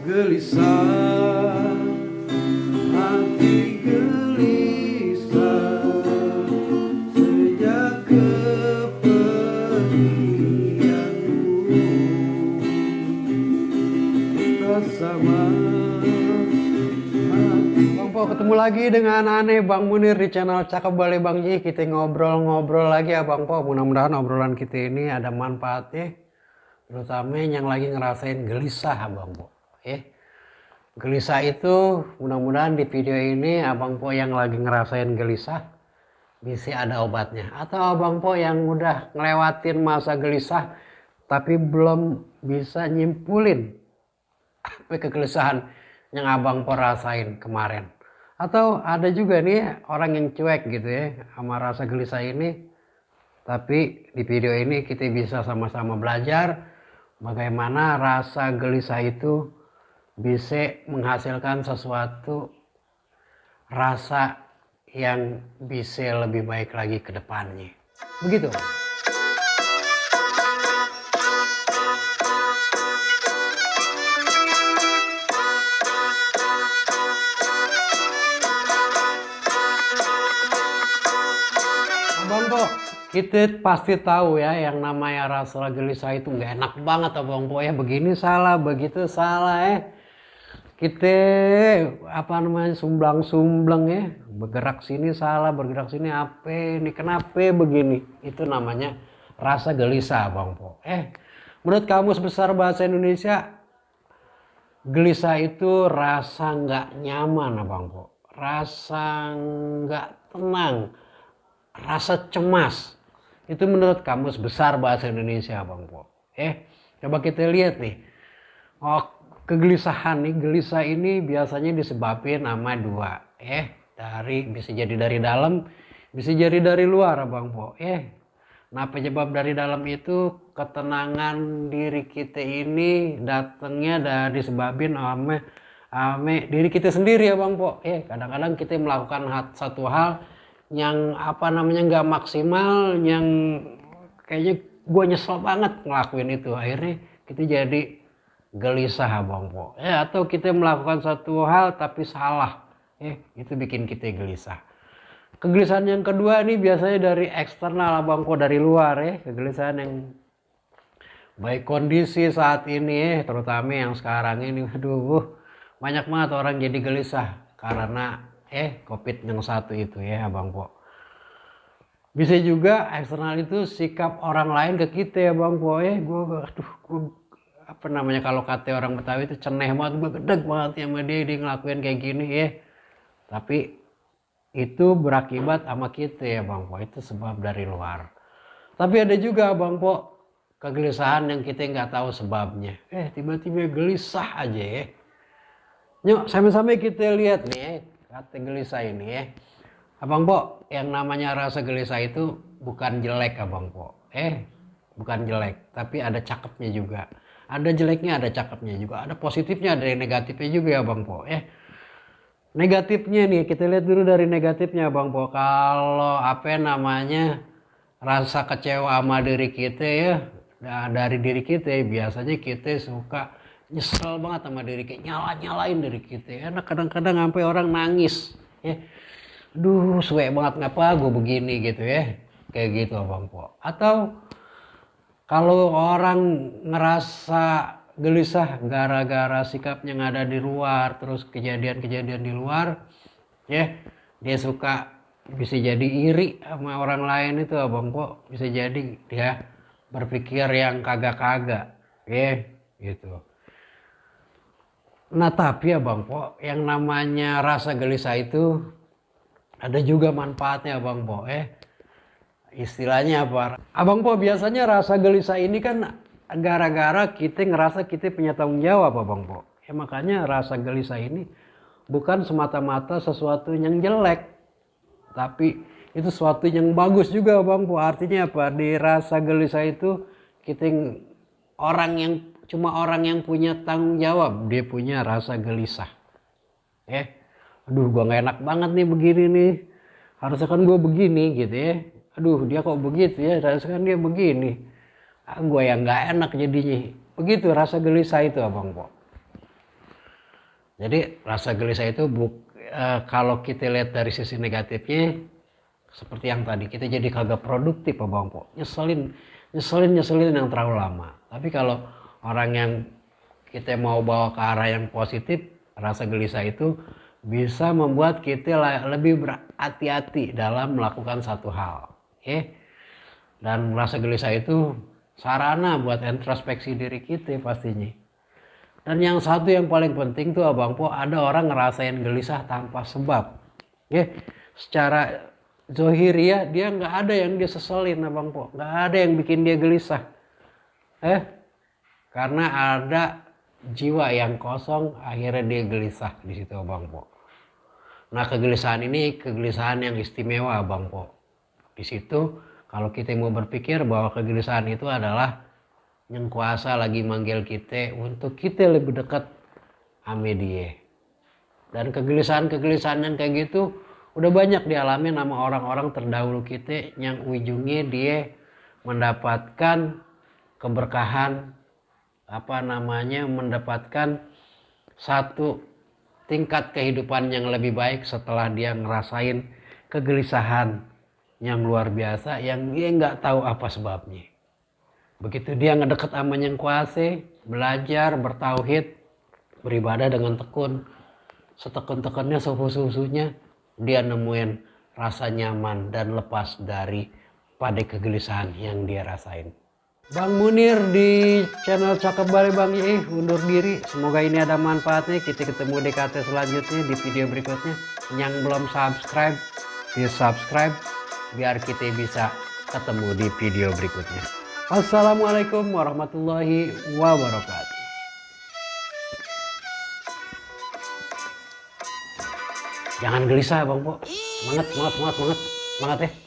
Gelisah, hati gelisah sejak kepergianmu bersama hati. Bang Po, ketemu lagi dengan Aneh Bang Munir di channel Cakep Bale Bang Ji. Kita ngobrol-ngobrol lagi ya Bang Po. Mudah-mudahan obrolan kita ini ada manfaatnya, terutama yang lagi ngerasain gelisah Bang Po. Gelisah itu mudah-mudahan di video ini Abang Po yang lagi ngerasain gelisah bisa ada obatnya, atau Abang Po yang udah ngelewatin masa gelisah tapi belum bisa nyimpulin apa kegelisahan yang Abang Po rasain kemarin. Atau ada juga nih orang yang cuek gitu ya sama rasa gelisah ini, tapi di video ini kita bisa sama-sama belajar bagaimana rasa gelisah itu bisa menghasilkan sesuatu rasa yang bisa lebih baik lagi ke depannya. Begitu. Abang Po, kita pasti tahu ya yang namanya rasa gelisah itu nggak enak banget Abang Po ya. Begini salah, begitu salah ya. Kita sumblang-sumblang ya, bergerak sini salah, bergerak sini apa ini, kenapa begini. Itu namanya rasa gelisah Bang Po. Menurut Kamus Besar Bahasa Indonesia, gelisah itu rasa nggak nyaman Bang Po, rasa nggak tenang, rasa cemas. Itu menurut Kamus Besar Bahasa Indonesia Bang Po. Coba kita lihat nih. Kegelisahan nih, gelisah ini biasanya disebabkan sama dua. Bisa jadi dari dalam, bisa jadi dari luar Bang Po. Nah penyebab dari dalam itu ketenangan diri kita ini datangnya dari disebabkan sama diri kita sendiri ya Bang Po. Kadang-kadang kita melakukan satu hal yang nggak maksimal, yang kayaknya gue nyesel banget ngelakuin itu, akhirnya kita jadi gelisah Bang Po. Atau kita melakukan satu hal tapi salah, itu bikin kita gelisah. Kegelisahan yang kedua ini biasanya dari eksternal Bang Po, dari luar kegelisahan yang baik kondisi saat ini terutama yang sekarang ini, banyak banget orang jadi gelisah karena COVID yang satu itu ya Bang Po. Bisa juga eksternal itu sikap orang lain ke kita ya Bang Po. Kalau kata orang Betawi itu ceneh banget, gue gedeg banget sama dia ngelakuin kayak gini ya. Tapi itu berakibat sama kita ya Bang Po, itu sebab dari luar. Tapi ada juga Bang Po kegelisahan yang kita nggak tahu sebabnya. Tiba-tiba gelisah aja ya. Yuk sama-sama kita lihat nih kata gelisah ini ya. Abang Po, yang namanya rasa gelisah itu bukan jelek Abang Po. Bukan jelek, tapi ada cakepnya juga. Ada jeleknya, ada cakepnya juga. Ada positifnya, ada negatifnya juga ya Bang Po. Negatifnya nih, kita lihat dulu dari negatifnya Bang Po. Kalau rasa kecewa sama diri kita ya, dari diri kita biasanya kita suka nyesel banget sama diri kita, nyalain diri kita. Kadang-kadang sampai orang nangis. Suwe banget ngapa gue begini gitu ya. Kayak gitu Bang Po. Atau kalau orang ngerasa gelisah gara-gara sikapnya yang ada di luar, terus kejadian-kejadian di luar, dia suka bisa jadi iri sama orang lain itu Bang Po. Bisa jadi dia berpikir yang kagak-kagak, gitu. Nah tapi ya Bang Po, yang namanya rasa gelisah itu ada juga manfaatnya Bang Po. Istilahnya apa? Abang Po, biasanya rasa gelisah ini kan gara-gara kita ngerasa kita punya tanggung jawab Abang Po. Makanya rasa gelisah ini bukan semata-mata sesuatu yang jelek, tapi itu sesuatu yang bagus juga Abang Po. Artinya apa? Di rasa gelisah itu kita cuma orang yang punya tanggung jawab, dia punya rasa gelisah. Gua nggak enak banget nih begini nih. Harusnya kan gue begini gitu ya. Dia kok begitu ya, harusnya kan dia begini. Gue yang nggak enak jadinya. Begitu rasa gelisah itu Abang Po. Jadi rasa gelisah itu kalau kita lihat dari sisi negatifnya seperti yang tadi, kita jadi kagak produktif Bang Po. Nyeselin yang terlalu lama. Tapi kalau orang yang kita mau bawa ke arah yang positif, rasa gelisah itu bisa membuat kita lebih berhati-hati dalam melakukan satu hal. Dan rasa gelisah itu sarana buat introspeksi diri kita pastinya. Dan yang satu yang paling penting tuh Abang Po, ada orang ngerasain gelisah tanpa sebab. Secara zohir dia nggak ada yang dia seselin Abang Po, nggak ada yang bikin dia gelisah. Karena ada jiwa yang kosong, akhirnya dia gelisah di situ Abang Po. Nah kegelisahan ini kegelisahan yang istimewa Abang Po. Di situ kalau kita mau berpikir bahwa kegelisahan itu adalah yang kuasa lagi manggil kita untuk kita lebih dekat sama dia. Dan kegelisahan yang kayak gitu udah banyak dialami sama orang-orang terdahulu kita yang ujungnya dia mendapatkan keberkahan, mendapatkan satu tingkat kehidupan yang lebih baik setelah dia ngerasain kegelisahan yang luar biasa yang dia nggak tahu apa sebabnya. Begitu dia ngedeket sama yang kuasa, belajar, bertauhid, beribadah dengan tekun, setekun-tekunnya, sefusu-fusunya, dia nemuin rasa nyaman dan lepas dari pada kegelisahan yang dia rasain. Bang Munir di channel Cakep Bali Bang undur diri. Semoga ini ada manfaatnya. Kita ketemu di KT selanjutnya di video berikutnya. Yang belum subscribe, di subscribe biar kita bisa ketemu di video berikutnya. Assalamualaikum warahmatullahi wabarakatuh. Jangan gelisah Bang Po. Semangat. Semangat ya.